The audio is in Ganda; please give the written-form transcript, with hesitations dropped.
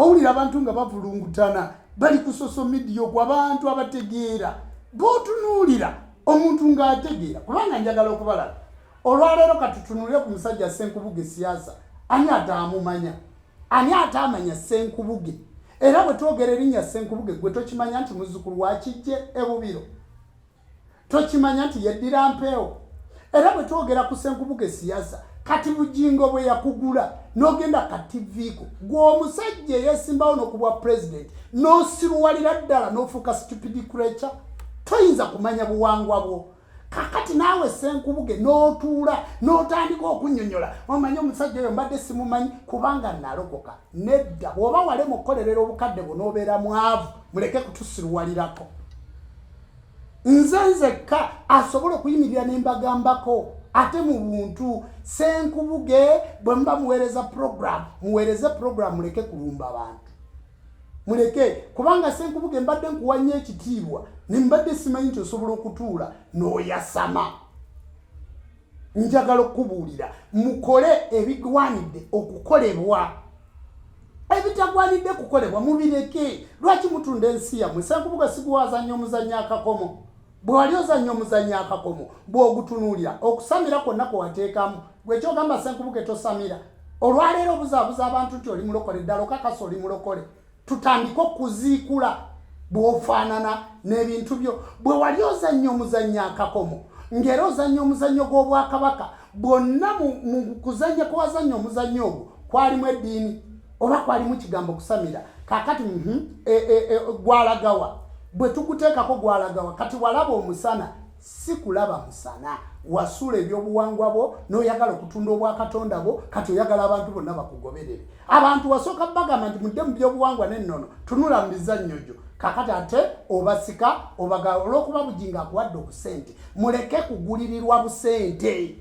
Owulira abantu nga bavulungutana, bali ku social media okwo, abantu abategeera b'otunuulira omuntu ng'ategeera. Kubanga njagala okubalaba olwaleero, katutunulire ku musajja Ssenkubuge Siyasa. Ani ataamumanya? Ani ataamanya Ssenkubuge? Era bwe twogera erinnya Ssenkubuge, gwe tokimanya nti muzzukulu wa Kijje ebubiro? Tokimanya nti yeddira mpeewo? Era bwe twogera ku Ssenkubuge Siyasa, kati Bugingo bwe yakugula n'ogenda ka TV ko, gwe omusajja eyeesimbawo n'okubwa pulezidenti, n'osiruwalira ddala n'ofuuka stupid creature, toyinza kumanya buwangwa bwo. Kakati naawe Ssenkubuge n'otuula n'otandika okunyonyola, omanyi omusajja oyo mbadde simumanyi kubanga nalokoka. Nedda, bw'oba walema okukolerera obukadde bwo n'obeera mwavu, muleke kutusiruwalirako. Nze nzekka asobola okuyimirira ne mbagambako ate mu buntu. Ssenkubuge, bwe muba muweereza program, muweereze program, muleke kulumba abantu, muleke. Kubanga Ssenkubuge, mbadde nkuwa nnyo ekitiibwa, ne mbadde simanyi nti osobola okutuula n'oyasama. Njagala okukubuulira, mukole ebigwanidde okukolebwa, ebitagwanidde kukolebwa mubireke. Lwaki mutunda ensi yammwe? Ssenkubuge, siguwazanya omuzannyo akakomo. Bwe wali ozannya omuzannyo akakomo, bw'ogutunuulira okusamira kwonna kwe wateekamu, gwe kyogamba Ssenkubuge tosamira. Olwaleero obuzaabuza abantu nti oli mulokole. Ddala okakasa oli mulokole? Tutandike okuziikula bw'ofaanana n'ebintu byo. Bwe wali ozannya omuzannyo akakomo, ng'era ozannya omuzannyo gw'obwakabaka bwonna, mu kuzannya kwe wazannya omuzannyo ogwo kwalimu eddiini oba kwalimu kigambo kusamira? Kakati gwalagawa? Bwe tuguteekako gwalagawa? Kati walaba omusana, si kulaba musana. Wasuula ebyobuwangwa bwo n'oyagala okutunda obwakatonda bwo. Kati oyagala abantu bonna bakugoberere. Abantu wasooka bagamba nti mudde mu byobuwangwa n'ennono, tunula mu mizannyo gyo. Kakati ate obasika obaga olw'okuba Bugingo akuwadde obusente. Muleke kugulirirwa busente.